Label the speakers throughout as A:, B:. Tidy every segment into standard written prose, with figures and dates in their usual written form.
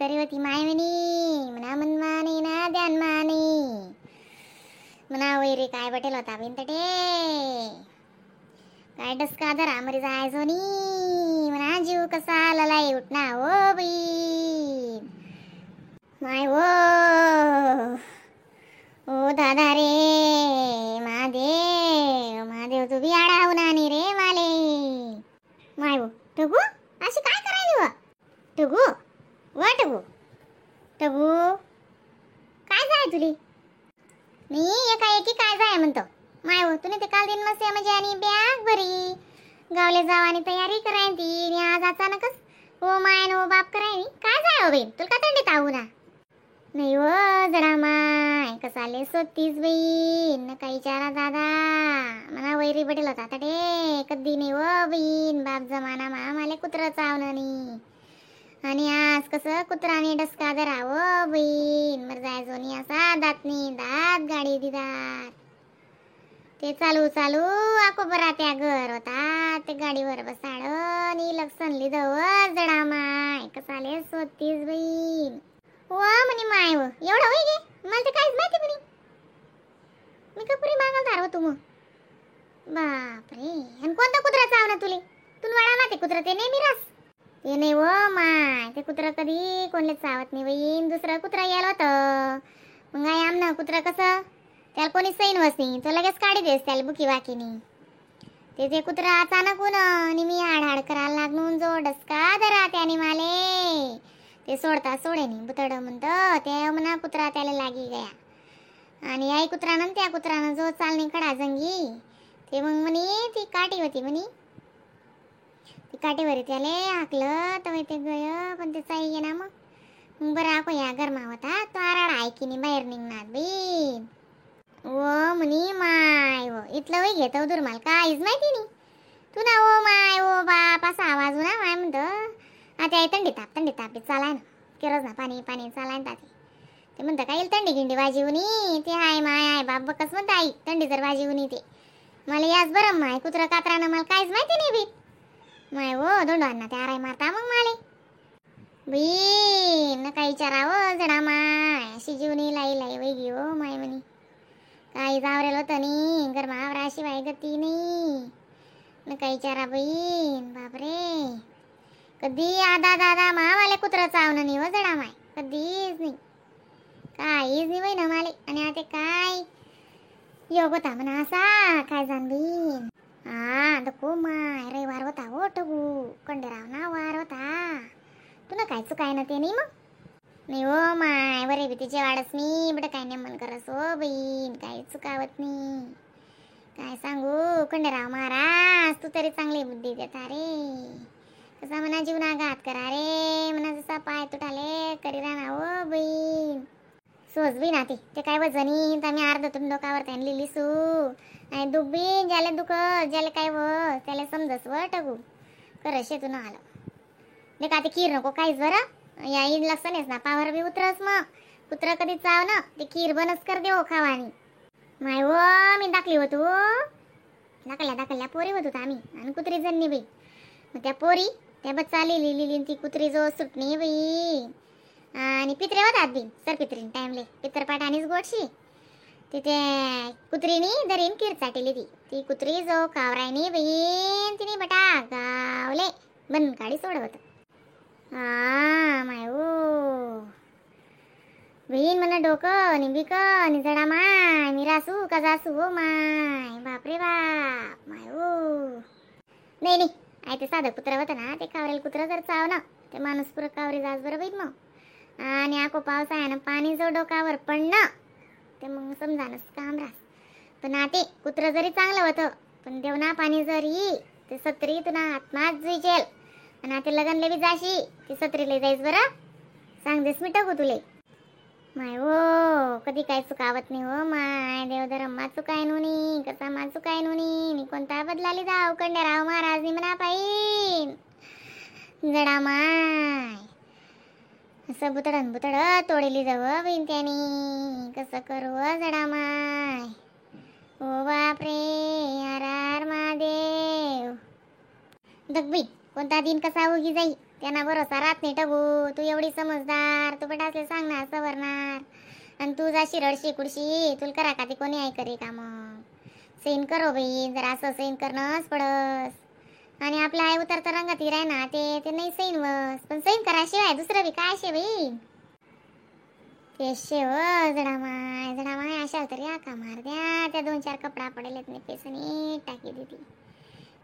A: तरी होती माय म्हणी म्हणा मनमा नाही ना ध्यानमा नाही म्हणा वैरी काय बटेल होता बिन तटे काय डसका धरा मरी जायचो नी म्हणा जीव कसा ललाई उठना हो बी my हो ओ दादा रे महादेव महादेव तू बी आडावून आणि रे माले my हो टगू अशी काय करायली व टगू व टगू टगू काय जाय तुली नाही एकाएकी काय जाय म्हणतो माय हो तुने ते काल दिन मस्त म्हणजे आणि बॅग भरी गावले जावानी तयारी कराय ती आणि आज अचानकच हो my न हो बाप कराय काय जाय हो बहीण तुला का थंडीत आऊ ना नाही हो जरा माय कसाले सोतीस बहीण न काही विचारा दादा मला वैरी बटेल होता आता ते कधी नाही हो बहीण बाप जमाना मा मला कुत्रं चावणं नाही आणि आज कसं कुत्राने डसका धरा हो बहीण मर जायचो नी असा दातनी दात गाडी दिदात ते चालू चालू आको बरा त्या घर होता ते गाडीवर बसाड आणि लक्षण लिहिलं जडा माय कसाले सोतीस बहीण वा म्हणे माय व एवढं होई गे मला ते काहीच माहिती म्हणे मी कपुरी मागाल दार हो तू मग बापरे. आणि कोणता कुत्रा चावना तुले तुन वाडा माते कुत्रा ते नेहमी रास ते नाही व माय ते कुत्रा कधी कोणले चावत नाही बहीण दुसरं कुत्रा यायला होतं मग आई आमनं कुत्रा कसं त्याला कोणी सैन वसनी तो लगेच काढी देस त्याला बुकी वाकीनी ते ते कुत्रा अचानक होऊन आणि मी हाड हाड करायला लागून जो डसका धरा त्याने माले ते सोडता सोडेनी बुतड म्हणतं ते म्हणा कुत्रा त्याला लागी गया आणि आई कुत्रानं त्या कुत्रानं जो चालणी खडा जंगी ते मग म्हणे ती काठी होती म्हणे ती काठीवर त्याले हाकलं तर ते गय पण ते चाई गे ना मग मग बरं आको या गरमा होता तो आराडा ऐकिनी बाहेर निघणार बी ओ म्हणी माय हो इथलं वय घेतो दूर मला काहीच माहिती नाही तू ना ओ my ओ बाप असा आवाज ना माय म्हणतो आता आई थंडी ताप थंडी ताप चालाय ना केरच ना पाणी पाणी चालाय ना ताते ते म्हणतं काय येईल थंडी गिंडी वाजीवनी ते हाय my I बाप बकस म्हणतं आई थंडी जर वाजीवनी ते मला याच बरं माय कुत्रं कात्रानं मला काहीच माहिती नाही बी my हो दोंडवांना त्या आराय मारता मग माले बी न काही विचारावं जडा माय अशी जीवनी लाई लाई वैगी हो माय म्हणी काही जावरेल होतं नी गरमावराशिवाय गती नाही न काही विचारा बहीण बापरे कधी आदा दादा मावाले कुत्रं चावणं नाही हो जडा माय कधीच नाही काहीच नाही बाई ना माले. आणि आता काय योग होता म्हणा असा काय जाण बहीण हा नको माय रविवार होता हो टगू कंडेराव ना वार होता तू ना काय चुकाय ना ते नाही मग नाही हो माय बरे बी तिचे वाडस मी बट काय नाही मन करस हो बहीण काही चुकावत नाही काय सांगू खंडेराव महाराज तू तरी चांगली बुद्धी देता रे कसा म्हणा जीवनाघात करा रे म्हणा जसा पाय तुटाले करी राहणार हो बहीण सोज बी ना ते ते काय वजनी तर मी अर्ध तुम डोकावर त्याने लिहिली सू आणि दुख बी ज्याला दुख ज्याला काय व त्याला समजस व टगू करस शेतून आलं ते का ते खीर नको काहीच बरं या ईद लक्षणेच ना पावर बी उतरस मग कुत्र कधी चाव ना ते खीर बनस कर देऊ खावानी माय हो मी दाखली होतो दाखल्या दाखल्या पोरी होत होता आम्ही आणि कुत्री जणनी बाई मग त्या पोरी त्या बच्चा लिहिली लिहिली ती कुत्री जो सुटणी बाई आणि पित्रे होतात बी सर पित्रीन टाइमले पित्रपाठ आणीच गोडशी तिथे कुत्रीनी दरीन खीर चाटेली ती ती कुत्री जो कावरायनी बहीण तिने बटा गावले बन काडी सोडवत हा my oh बहीण म्हणा डोकं आणि बिक आणि जडा माय मी रासू का जासू हो माय बापरे बाप my oh. नाही नाही I ते साधं कुत्रं होतं ना ते कावरेल कुत्रं जर चाव ना ते माणूस पुरं कावरी जास बरं बाई मग आणि आको पाऊस आहे ना पाणी जो डोकावर पडणं ते मग समजानच काम रास पण ते कुत्रं जरी चांगलं होतं पण देवना पाणी जरी ते सत्री तुना आत्माच जुईचेल आणि आता लगनले बी जाशी ती सत्रीले जाईस बरं सांग देस मी टाकू तुले my हो कधी काय चुकावत नाही हो माय देवधरम मा चुकाय नुनी कसा मा चुकाय नुनी नी कोणता बदलाली जाव कंडेराव महाराजनी म्हणा पाहिन जडा माय असं बुतडन बुतड तोडली जाव बहीण त्यानी कसं करू हो जडा माय ओ बापरे हर हर महादेव दग बाई कोणता दिन कसा उगी जाई. त्यांना भरोसा राहत नाही टगू. तू एवढी समजदार, तू बटासले सांगणार सवरणार आणि तू जाशी रडशी कुडशी, तुला करा का ते कोणी ऐ करे का मग? सैन करो बाई जरा, असं सैन करणंच पडस. आणि आपला आई उतरता रंगात राय ना ते ते नाही सैन वस, पण सैन कराशिवाय दुसरं बी काय शे बाई? ते शे व जडा माय, जडा माय अशाल तरी आका मार द्या. त्या दोन चार कपडा पडेल नाही पेसनी टाकी देती.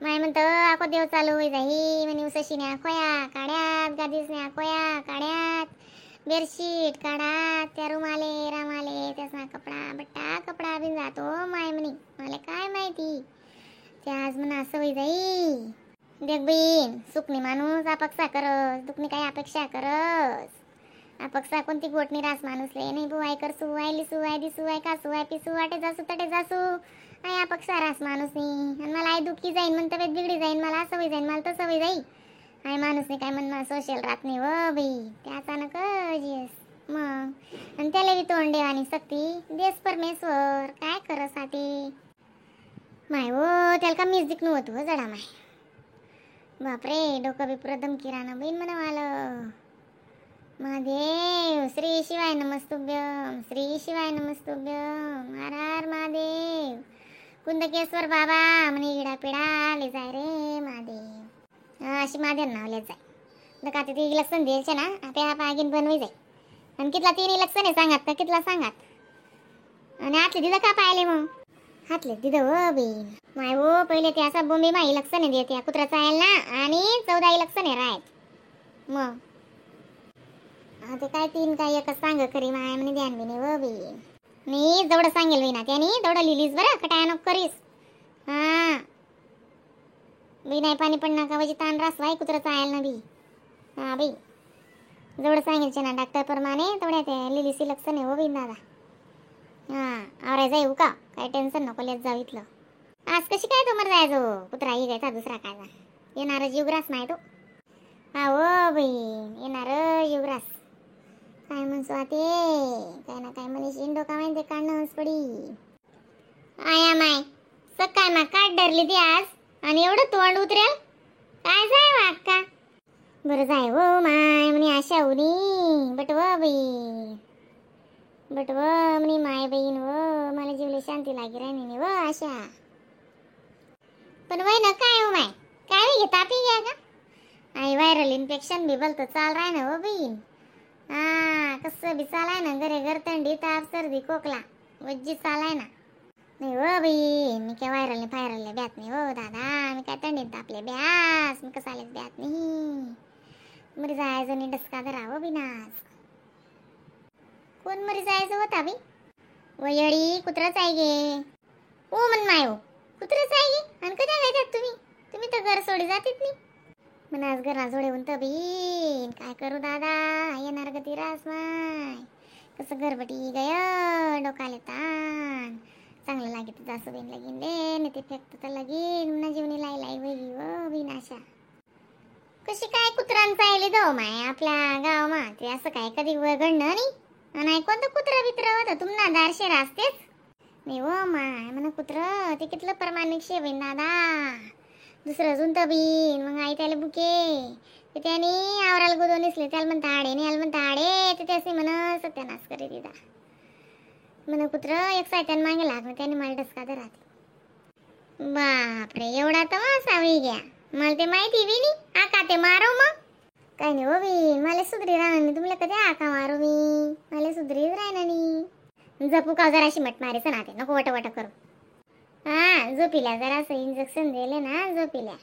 A: माय म्हणतं आको देव चालू होई जाई म्हणे. उसशीने खोया काढ्यात, गादीसने खोया काढ्यात, बेडशीट काढात, त्या रुमाले रामाले त्यासना कपडा बट्टा कपडा बिन जातो माय म्हणे. मला काय माहिती ते आज म्हणा असं होई जाई. देख बहीण, सुकणी माणूस अपक्षा करस, दुखणी काही अपेक्षा करस. अपक्षा कोणती गोटणी रास माणूस ले नाही बुवाय कर सुवाय लिसुवाय दिसुवाय कासुवाय पिसू वाटे जासू तटे जासू आई अपक्षा रास माणूस नाही. आणि मला आई दुखी जाईन मन तब्येत बिघडी जाईन, मला असं होई जाईन, मला तसं होई जाई. आई माणूस नाही काय मन सोशल राहत नाही व बाई. ते अचानक येस मग आणि त्याला बी तोंड देवानी सक्ती देस परमेश्वर काय करस आती माय हो. त्याला का मीच दिकणं होतो हो जडा माय. बापरे डोकं बी पुरं दमकी राहणं बहीण म्हणा मला. महादेव श्री शिवाय नमस्तुभ्यम, श्री शिवाय नमस्तुभ्यम, हर हर महादेव, कुंदकेश्वर बाबा म्हणे इडा पिडा आले जाय रे महादेव. हा अशी महादेव नावले जाय. तर का ते इलेक्शन द्यायचे ना आपे आप आगीन बनवी जाय. आणि कितला तीन इलेक्शन आहे सांगात का कितला सांगात? आणि आतले दिदं का पाहिले मग? हातले दिदं हो बहीण माय हो. पहिले ते असा बोंबे मा इलेक्शन देते कुत्रा चालेल ना. आणि 14 इलेक्शन आहे राहत मग. ते काय तीन काय एकच सांग खरी माय म्हणे ध्यान बी नाही व बी. मी जेवढं सांगेल बी ना त्याने तेवढं लिहिलीस बरं, कटाया नको करीस. हा बी नाही पाणी पण नका म्हणजे ताण रास वाय कुत्रं चालेल ना बी. हा बाई जेवढं सांगेल ना डॉक्टर प्रमाणे तेवढ्या ते लिहिलीस इलेक्शन आहे हो बी दादा. हा आवरायचं येऊ का काय टेन्शन नको लेत जाऊ इथलं. आज कशी काय तुम्हाला जायचो कुत्रा ही गायचा दुसरा काय जा येणार जीवग्रास नाही तो. हा हो बाई येणार जीवग्रास काय म्हणसो आते काय ना काय म्हणे डोका माहिती काढणं पडी. आया माय सकाळ मा काढ डरली ती आज आणि एवढं तोंड उतरेल काय जाय वाक्का. बरं जाय हो माय म्हणे आशा उनी बट व बाई बट व म्हणे माय बहीण व मला जीवले शांती लागी राहिनी व आशा. पण वय ना काय हो माय काय घे तापी घ्या का आई व्हायरल इन्फेक्शन बी बोलतो चाल राय ना हो बहीण. हा कसं बी चालाय ना घरे घर थंडी ताप सर्दी खोकला वज्जी चालाय ना. नाही हो बाई मी काय व्हायरल नाही फायरल ब्यात नाही हो दादा. मी काय थंडीत तापले ब्यास मी कसं आलेच ब्यात नाही. मरी जायचं नाही डसका धरा हो बिनास. कोण मरी जायचं होता बाई? वयडी कुत्रच आहे गे. ओ म्हण माय हो कुत्रच आहे गे. आणि कधी जायच्यात तुम्ही? तुम्ही तर घर सोडी जातीत नाही. म्हण आज घरा जोडे उंत बहीण काय करू दादा येणार गती रास माय कसं घरबटी गय डोकाले ताण चांगलं लागे तर जासू बहीण लगीन ले नाही ते फेकतं तर लगीन म्हणा जीवनी लाई लाई वैगी व बिनाशा. कशी काय कुत्रांचा आले जाऊ माय आपल्या गाव मा ते असं काय कधी घडणं नाही. आणि कोणतं कुत्रं बित्र होतं तुम्हाला दारशे रास्तेच नाही हो माय. म्हणा कुत्रं ते कितलं परमानिक शे बहीण दादा दुसरं अजून तर बीन मग आई त्याला बुके ते त्याने आवराला गोदो निसले त्याला म्हणता आडे नाही याला म्हणता आडे ते त्याने म्हण सत्यानाश करे दिदा. म्हण कुत्रं एक सायत्यान मागे लागलं त्याने मला डसका धराते. बापरे एवढा तर असावी घ्या मला ते माहिती बी नाही. आका ते मारो मग काय नाही हो बी मला सुधरी राहणार नाही. तुम्हाला कधी आका मारू मी मला सुधरीच राहणार नाही. जपू का जराशी मट मारेच ना ते नको वट वट करू. हा झोपीला जरासं इंजेक्शन दिले ना झोपीला.